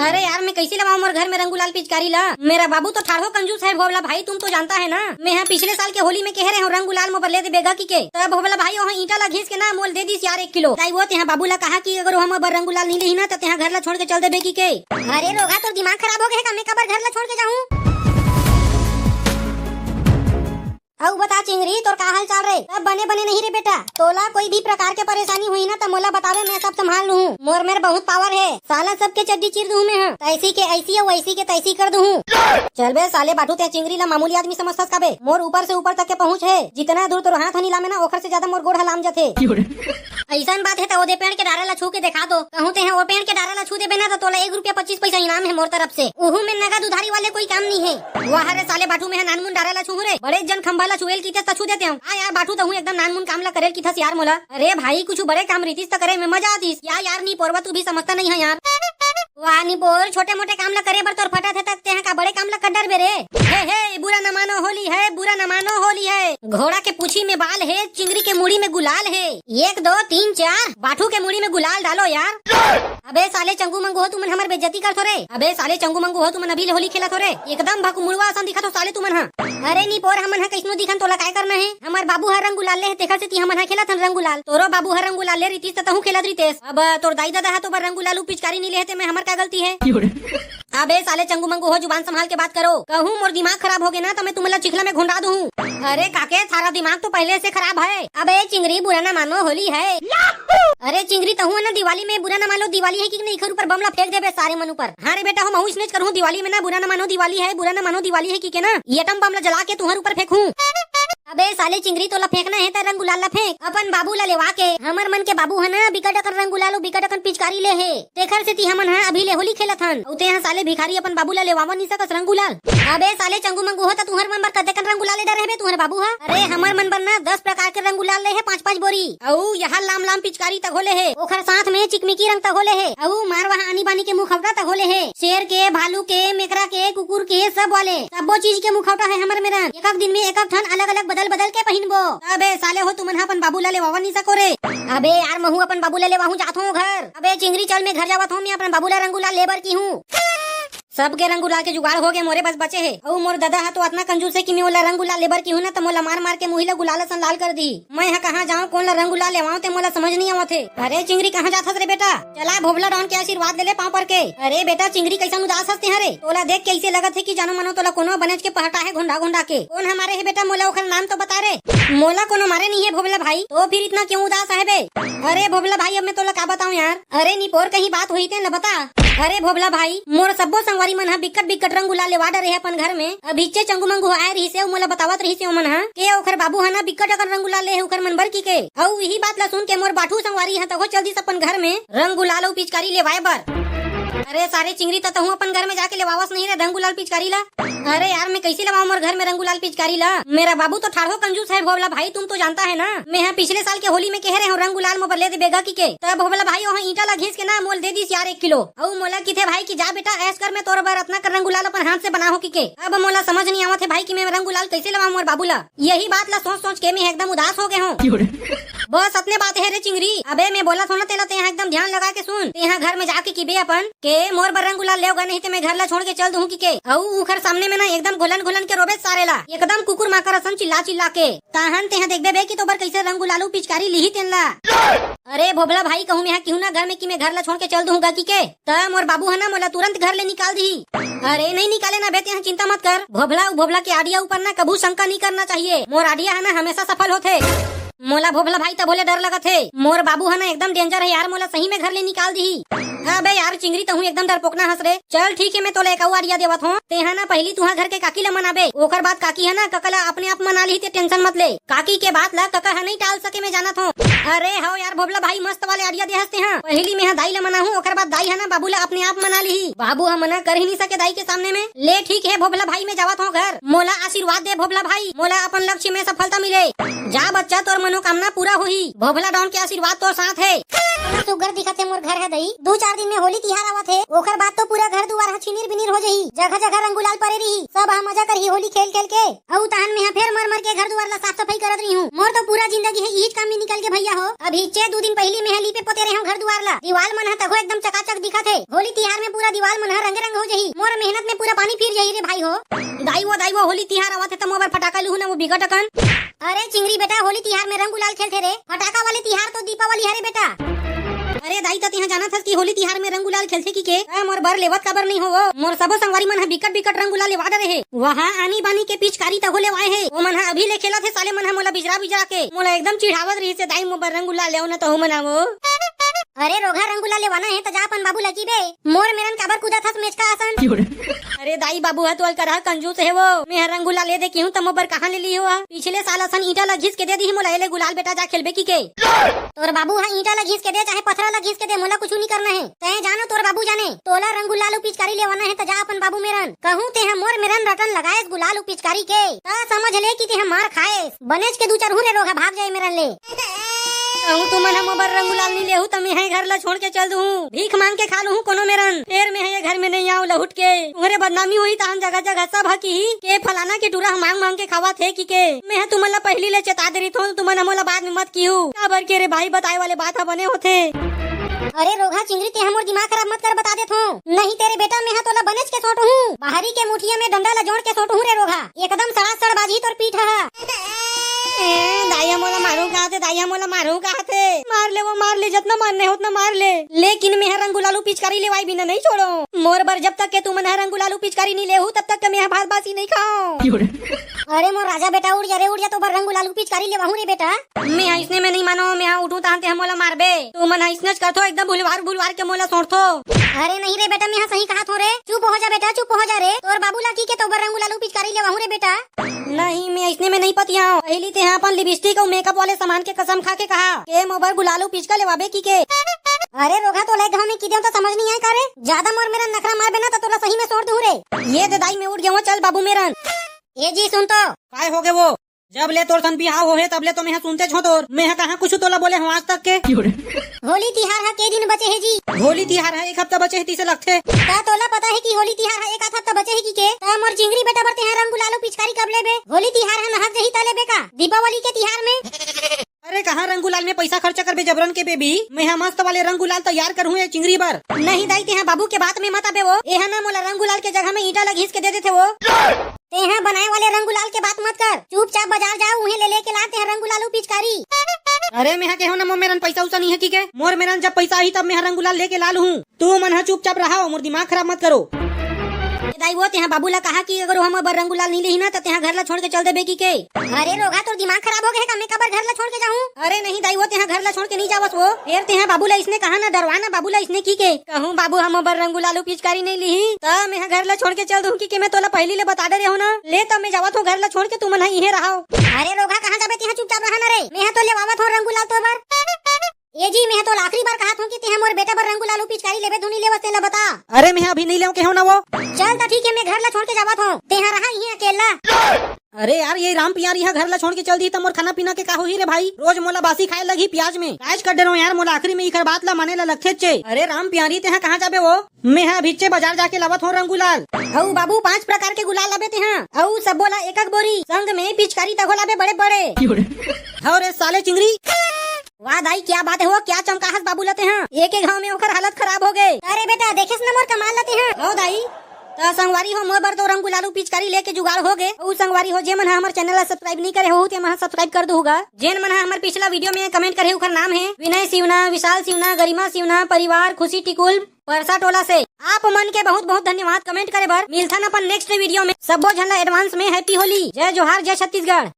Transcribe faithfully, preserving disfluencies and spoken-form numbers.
अरे यार, मैं कैसे लवाऊं मोर घर में रंग गुलाल पिचकारी ला? मेरा बाबू तो ठाढ़ो कंजूस है भोभला भाई, तुम तो जानता है ना। मैं हा पिछले साल के होली में कहे रहे हूँ रंग गुलाल मोबर ले दे बेगा की के। तब भोभला भाई वहाँ ईंटा ला घिस के ना मोल दे दिस यार एक किलो। ताई वो तेहा बाबू ला कहा कि अगर हम बर रंग गुलाल नहीं लेही ना तो तेहा घर ला छोड़ के चल देबे की के। अरे रोगा, तोर दिमाग खराब हो गए है का? मैं काबर घर ला छोड़ के जाऊँ? अउ बता चिंगरी, तोर का हाल चाल रे? सब बने बने नहीं रे बेटा? तोला कोई भी प्रकार के परेशानी हुई ना त मोला बतावे, मैं सब संभाल लूँ। मोर मेर बहुत पावर है, साला सबके चड्डी चीर दूँ मैं हा। तैसी के ऐसी अउ वैसी के तैसी कर दूँ। चल बे साले बाटू, ते चिंगरी ला मामूली आदमी समझथस का बे? मोर ऊपर से ऊपर तक के पहुँच है, जितना दूर तोर हाथ हनी लामे ना ओखर से ज्यादा मोर गोड़ हलाम जथे। अइसन बात हे त ओदे पेड़ के डारा ला छू के देखा दो। कहूँ तेहा ओ पेड़ के डारा ला छू देबे ना त तोला एक रुपया पच्चीस पैसा इनाम हे मोर तरफ से। उहू में नगद उधारी वाले कोई काम नहीं हे। वाह रे साले बाटू, मैं हा नानमुन डारा ला छूहूँ रे। बड़े जन खंभा ला छुएल किथस त छू देते हूँ। हाँ यार बाटू, तहूँ एकदम नानमुन काम ला करेल किथस यार मोला। अरे भाई कुछु बड़े काम रहितिस त करे में मजा आतिस। या यार नी पोरवा, तू भी समझता नहीं है यार। वाह नी पोर, छोटे मोटे काम ला करे बर तोर फटत हे त तेहा का बड़े काम ला कर डरबे रे? हे हे, बुरा न मानो होली है, बुरा न मानो होली है। घोड़ा के पूछी में बाल है, चिंगरी के मुड़ी में गुलाल है। एक दो तीन चार, बाटू के मुड़ी में गुलाल डालो यार। अबे साले चंगू मंगू हो, तुमन हमर बेइज्जती करथो रे। अबे साले चंगू मंगू हो, तुमन अभी ले होली खेलत हो रे। एकदम भकुमुड़वा असन दिखत हो साले तुमन हा। अरे नी पोर, हमन हा कइसनो दिखन, तोला काय करना हे? हमर बाबू हा रंग गुलाल ले हे, तेखर सेती हमन हा खेलत हन रंग गुलाल। तोरो बाबू हा रंग गुलाल ले रितिस त तहूँ खेलत रितेस। अब तोर दाई ददा हा तो बर रंग गुलाल अउ पिचकारी नी ले हे, ते में हमर का गलती हे? अबे साले चंगू मंगू हो, जुबान संभाल के बात करो। कहूँ मोर दिमाग खराब हो गे ना त मैं तुमन ला चिखला में घुंडा दूँ। अरे काके, थारा दिमाग तो पहले से खराब है। अबे चिंगरी, बुरा ना मानो, होली है। अरे चिंगरी, तहूँ ना दिवाली में बुरा ना मानो, दिवाली है कि नहीं, एखर ऊपर बम ला फेंक देबे सारे मन ऊपर। हाँ रे बेटा, हम अहूँ इसने करहूँ दिवाली में ना, बुरा ना मानो दिवाली है, बुरा ना मानो दिवाली है कि के ना, ये एटम बम ला जला के तुहर ऊपर फेंकहूँ। अबे साले चिंगरी, तोला फेंकना हे त रंग गुलाल ला फेंक, अपन बाबू ला लेवा के। हमर मन के बाबू ह ना बिकट अकन रंग गुलाल अउ बिकट अकन पिचकारी ले हे, तेखर सेती हमन ह अभी ले होली खेलत हन। अउ तेहा साले भिखारी अपन बाबू ला लेवावा नी सकस रंग गुलाल। अबे साले चंगू मंगू हो, त तुहर मन बर कतेकन रंग गुलाल ले डरे हबे तुहर बाबू ह? अरे हमर मन बर ना दस प्रकार के रंग गुलाल ले हे, पाँच पाँच बोरी। अउ यहाँ लाम लाम पिचकारी तक होले हे, ओखर साथ में चिकमिकी रंग तक होले हे, अउ मारवाहा आनी बानी के मुखौटा तक होले हे, शेर के, भालू के, मेकरा के, कुकुर के, सब वाले। सब्बो चीज के मुखौटा है हमर मेरन। एकक दिन में एकक ठन अलग-अलग बदल-बदल के पहिनबो। अबे साले हो, तुमन ह अपन बाबू ला लेवावा नी सको रे। अबे यार, महू अपन बाबू ला लेवाहूं, जात हूं घर। अबे चिंगरी, चल, मैं घर जावत हूं, मैं अपन बाबू ला रंग गुलाल लेबर की हूं। सबके रंग गुलाल के जुगाड़ हो गए, मोरे बस बचे हे। अउ मोर ददा ह तो अतना कंजूस हे कि मैं ओला रंग गुलाल लेबर की हूं ना, त मोला मार-मार के मुही ला गुलाल असन लाल कर दी। मैं ह कहाँ जाऊं, कोन ला रंग गुलाल लेवाऊं, ते मोला समझ नहीं आवत हे। अरे चिंगरी, कहाँ जात हस रे बेटा? चला भोभला डॉन के आशीर्वाद ले ले पाँव पर के। अरे बेटा चिंगरी, कैसन उदास हस तेहा रे? तोला देख के ऐसे लगत हे कि जानो मानो तोला कोनो बनेच के पहटा हे घोंडा घोंडा के। कोन ह मारे हे बेटा, मोला ओखर नाम तो बता रे। मोला कोनो मारे नहीं हे भोभला भाई, तो फिर इतना क्यों उदास आहे बे? अरे भोभला भाई, अब मैं तोला का बताऊं यार। अरे निपोर, कहीं बात हुई तेन ला बता। अरे भोभला भाई, मोर सब्बो संगवारी मन ह बिक्कट बिक्कट रंग गुलाल लेवा डरे हे अपन घर में। अभिच्चे चंगू मंगू ह आए रहिसे अउ मोला बतावत रहिसे ओमन ह के ओखर बाबू ह ना बिक्कट अकन रंग गुलाल ले हे ओखर मन बर की के। अउ इही बात ला सुन के मोर बाठू संगवारी ह तको चल दिस अपन घर में रंग गुलाल अउ पिचकारी लेवाए बर। अरे सारे चिंगरी, त तहूं अपन घर में जाके लेवावस नहीं रे रंग गुलाल पिचकारी ला। अरे यार, मैं कैसे लेवाऊं मोर घर में रंग गुलाल पिचकारी ला? मेरा बाबू तो ठाढ़ो कंजूस है भोभला भाई, तुम तो जानता है ना। मैं ह पिछले साल के होली में कहे रहे हूँ रंग गुलाल मोबर ले दे बेगा की के। तब भोभला भाई वहाँ ईंटा ला घिस के ना मोल दे दिस यार एक किलो। अउ मोला किथे भाई कि जा बेटा ऐश कर, मैं तोर बर अतना कर रंग गुलाल अपन हाथ से बना हो की के। अब मोला समझ नहीं आवत हे भाई कि मैं रंग गुलाल कैसे लेवाऊं मोर बाबू ला। यही बात ला सोच सोच के मैं एकदम उदास हो गए हूँ। बस अतने बात हे रे चिंगरी। अबे मैं बोला थों ना तेला, तेहा एकदम ध्यान लगा के सुन। तेहा घर में जाके किबे अपन के मोर बर रंग गुलाल लेवगा, नहीं ते मैं घर ला छोड़ के चल दूं की के। अउ उखर सामने में ना एकदम घुलन घुलन के रोबे सारे ला, एकदम कुकुर माकर असन चिल्ला चिल्ला के। ताहन तेहा देखबे बे कि तोबर कैसे रंग गुलाल अउ पिचकारी लिही तेन ला। अरे भोभला भाई, कहूं मैं हा किहूं ना घर में कि मैं घर ला छोड़ के चल दूंगा की के, त मोर बाबू ह ना मोला तुरंत घर ले निकाल दिही। अरे नहीं निकाले ना बे, तेहा चिंता मत कर। भोभला अउ भोभला के आइडिया ऊपर ना कभू शंका नहीं करना चाहिए। मोर आइडिया ह ना हमेशा सफल होथे। मोला भोभला भाई तभो ले डर लगत हे। मोर बाबू ह ना एकदम डेंजर हे यार, मोला सही में घर ले निकाल दिही। अबे यार चिंगरी, तहूं एकदम डरपोकना हस रे। चल ठीक हे, मैं तोला एक अउ आइडिया देवत हों। तेहा ना पहिली तुहा घर के काकी ला मनाबे, ओखर बाद काकी ह ना कका ला अपने आप मना लिही, ते टेंशन मत ले। काकी के बात ला कका ह नहीं टाल सके, मैं जानत हों। अरे हव यार भोभला भाई, मस्त वाले आइडिया दे हस तेहा। पहिली मैं ह दाई ला मनाहूं, ओखर बाद दाई ह ना बाबू ला अपने आप मना लिही। बाबू ह मना कर ही नहीं सके दाई के सामने में। ले ठीक हे भोभला भाई, मैं जावत हों घर। मोला आशीर्वाद दे भोभला भाई, मोला अपन लक्ष्य में सफलता मिले। जा बच्चा, तोर मनोकामना पूरा होही। भोभला डॉन के आशीर्वाद तोर साथ हे। सुग्घर दिखत हे मोर घर ह दई। दू चार दिन में होली तिहार आवत हे, ओखर बाद तो पूरा घर दुआर ह छिनिर बिनिर हो जही, जगह जगह रंग गुलाल परे रही, सब ह मजा करही होली खेल खेल के। अउ तहन मेहा फेर मर मर के घर दुआर ला साफ सफाई करत रही हूँ। मोर तो पूरा जिंदगी हे इहिच काम में निकल के भैया हो। अभी चे दू दिन पहिली मेहा लीपे पोते रहे हूँ घर दुआर ला, दीवाल मन ह तको एकदम चकाचक दिखत हे। होली तिहार में पूरा दीवाल मन ह रंगे रंग हो जही, मोर मेहनत में पूरा पानी फिर जही रे भाई हो। दाई वो, दाई वो, होली तिहार आवत हे त मोर बर फटाका लुहू ना वो बिकट अकन। अरे चिंगरी बेटा, होली तिहार में रंग गुलाल खेलथे रे, फटाका वाले तिहार तो दीपावली हरे बेटा। अरे दाई, त तिहा जानत हस कि होली तिहार में रंग गुलाल खेलथे कि के? त मोर बर लेवत काबर नहीं हो वो? मोर सबो संगवारी मन ह बिकट बिकट रंग गुलाल लेवा डरे हे। वहाँ आनी बानी के पिचकारी तहो लेवाए हे, वो मन ह अभी ले खेलत हे साले मन ह मोला बिजरा बिजरा के। मोला एकदम चिढ़ावत रहिस हे, दाई मोर बर रंग गुलाल लेव न तहू मन ह वो। अरे रोगहा, रंग गुलाल लेवाना हे त जा अपन बाबू लगी बे। मोर मेरन काबर कूदत हस मेचका असन? अरे दाई, बाबू ह तो अलकरहा कंजूस हे वो। मैं ह रंग गुलाल ले दे किहूं त मोर बर कहाँ ले ली हो? पिछले साल असन ईंटा ल घिस के दे दी मोला, एले गुलाल बेटा जा खेलबे की के। तोर बाबू ह ईंटा ल घिस के दे चाहे पथरा ल घिस के दे, मोला कुछु नहीं करना हे। तय जानो तोर बाबू जाने, तोला रंग गुलाल अउ पिचकारी लेवाना हे त जा अपन बाबू मेरन। कहूं तेहा मोर मेरन रटन लगाएस गुलाल अउ पिचकारी के, त समझ ले कि तेहा मार खाएस। बनेच के दू चरहू रे रोगहा, भाग जाए मेरन ले। कहूं तुमन ह मोर बर रंग गुलाल नी लेहू त मेहा ये घर ला छोड़ के चल दूहूं, भीख मांग के खा लूहूं कोनो मेरन। फेर मेहा ये घर में नहीं आऊं लहुट के। तुम्हरे बदनामी होही तहन जगह जगह सब ह किही के फलाना के टूरा ह मांग मांग के खावत हे कि के। मेहा तुमन ला पहिली ले चेता दे रहिथों, तुमन ह मोला बाद में मत किहू। काबर के रे भाई, बताए वाले बात ह बने होथे। अरे रोगहा चिंगरी, तेहा मोर दिमाग खराब मत कर, बता देथों। नहीं तेरे बेटा, मेहा तोला बनेच के सोटहूं। बाहरी के मुठिया में डंडा ला जोड़ के सोटहूं रे रोगहा। एकदम सड़ासड़ बाजही तोर पीठ ह। ए, दाई ह मोला मारू कहाथे, दाई ह मोला मारू कहाथे। मार ले वो, मार ले, जतना मारने हे ओतना मार ले। लेकिन मेहा रंग गुलाल अउ पिचकारी लेवाए बिना नहीं छोड़ों। मोर बर जब तक के तुमन ह रंग गुलाल अउ पिचकारी नहीं लेहू, तब तक के मेहा भात बासी नहीं खाओं। अरे मोर राजा बेटा, उठ जा रे, उठ जा, तोर बर रंग गुलाल अउ पिचकारी लेवाहूं रे बेटा। मेहा इसने में नहीं मानों, मेहा उठूं तहन तेहा मोला मारबे। तुमन ह इसनेच करथो, एकदम भुलवार भुलवार के मोला सोटथो। अरे नहीं रे बेटा, मेहा सही कहाथों रे। चुप हो जा बेटा, चुप हो जा रे। तोर बाबू ला की के तोर बर रंग गुलाल अउ पिचकारी लेवाहूं रे बेटा। नहीं, मैं इसने में नहीं पतियाओं। पहिली तेहा अपन लिपस्टिक अउ मेकअप वाले सामान के कसम खा के कहा के मोर बर गुलाल अउ पिचका लेवाबे की के। अरे रोगहा, तोला एक घाव में की देंव त समझ नहीं आए का रे? जादा मोर मेरन नखरा मारबे ना त तोला सही में सोट दूं रे। ये दे दाई, मैं उठ गेंव, चल बाबू मेरन। ए जी सुन तो। काय होगे वो? जब ले तोर सन बिहाव होहे तब ले तो मेहा सुनतेच हों तोर। मेहा कहाँ कुछु तोला बोले हों आज तक के। होली तिहार ह के दिन बचे हे जी? होली तिहार ह एक हफ्ता बचे हे तइसे लगथे। का तोला पता हे कि होली तिहार ह एक आध हफ्ता बचे हे कि के? त मोर चिंगरी बेटा बर तेहा रंग गुलाल अउ पिचकारी कब लेबे? होली तिहार ह नहक जही त लेबे का? दीपावली के तिहार में? अरे कहाँ रंग गुलाल में पैसा खर्चा करबे जबरन के बेबी? मेहा मस्त वाले रंग गुलाल तैयार करहूं ए चिंगरी बर। नहीं दाई, तेहा बाबू के बात में मत आबे वो। एहा ना मोला रंग गुलाल के जगह में ईंटा ला घिस के दे देथे वो। तेहा बनाए वाले रंग गुलाल के बात मत कर, चुपचाप बाजार जा, उहें ले लेके ला तेहा रंग गुलाल अउ पिचकारी। अरे मेहा केहेंव ना मोर मेरन पैसा उसा नहीं हे कि के? मोर मेरन जब पैसा आही तब मेहा रंग गुलाल लेके ला लूहूं। तुमन ह चुपचाप रहा, मोर दिमाग खराब मत करो। ए दाई वो, तेहा बाबू ला कहा कि अगर वो हमर बर रंग गुलाल नहीं लेही ना त तेहा घर ला छोड़ के चल देबे कि के? अरे रोगहा, तोर दिमाग खराब हो गे हे का? मैं काबर घर ला छोड़ के जाहूं? अरे नहीं दाई वो, तेहा घर ला छोड़ के नहीं जावस वो। फेर तेहा बाबू ला इसने कहा ना, डरवा ना बाबू ला इसने कि के? कहूं बाबू हमर बर रंग गुलाल अउ पिचकारी नहीं लिही, त मेहा घर ला छोड़ के चल दूं कि के? मैं तोला पहिली ले बता डरे हों ना। ले त मैं जावत हों घर ला छोड़ के, तुमन ह इहें रहा। अरे रोगहा, कहाँ जाबे तेहा? चुपचाप रहा ना रे, मेहा तो लेवावत हों रंग गुलाल तोर बर। ए जी, मेहा तोला आखिरी बार कहाथों कि तेहा मोर बेटा बर रंग गुलाल अउ पिचकारी लेबे धुन नहीं लेवस तेला बता। अरे मेहा अभी नहीं लेंव केहेंव ना वो। चल त ठीक हे, मैं घर ला छोड़ के जावत हों, तेहा रहा इहें अकेला। अरे यार, ये राम पियारी ह घर ला छोड़ के चल दिही त मोर खाना पीना के का होही रे भाई? रोज मोला बासी खाए लगही प्याज में। कायच कर डरों यार, मोला आखिरी में इखर बात ला माने ला लगथेच हे। अरे राम पियारी, तेहा कहाँ जाबे वो? मेहा अभिच्चे बाजार जाके लावत हों रंग गुलाल। अउ बाबू, पांच प्रकार के गुलाल लाबे तेहा। अउ सब्बो ला एक एक बोरी, संग में पिचकारी तको लाबे बड़े बड़े। हव रे साले चिंगरी। वाह दाई, क्या बात हे वो, क्या चमकाहस बाबू ला तेहा। एक एक घाव में ओखर हालत खराब हो गे। अरे बेटा, देखेस ना मोर कमाल ला तेहा। हव दाई, त संगवारी हो, मोर बर तो रंग गुलाल अउ पिचकारी लेके जुगाड़ हो गे। अउ संगवारी हो, जे मन ह हमर channel ला subscribe नहीं करे हो, ते मन ह subscribe कर दूहू गा। जेन मन ह हमर पिछला video में comment करे, उखर नाम हे विनय सिवना, विशाल सिवना, गरिमा सिवना, परिवार खुशी टिकुल, परसा टोला से। आप मन के बहुत बहुत धन्यवाद comment करे बर। मिलथन अपन next video में। सब्बो झन ला advance में happy होली। जय जोहार, जय छत्तीसगढ़।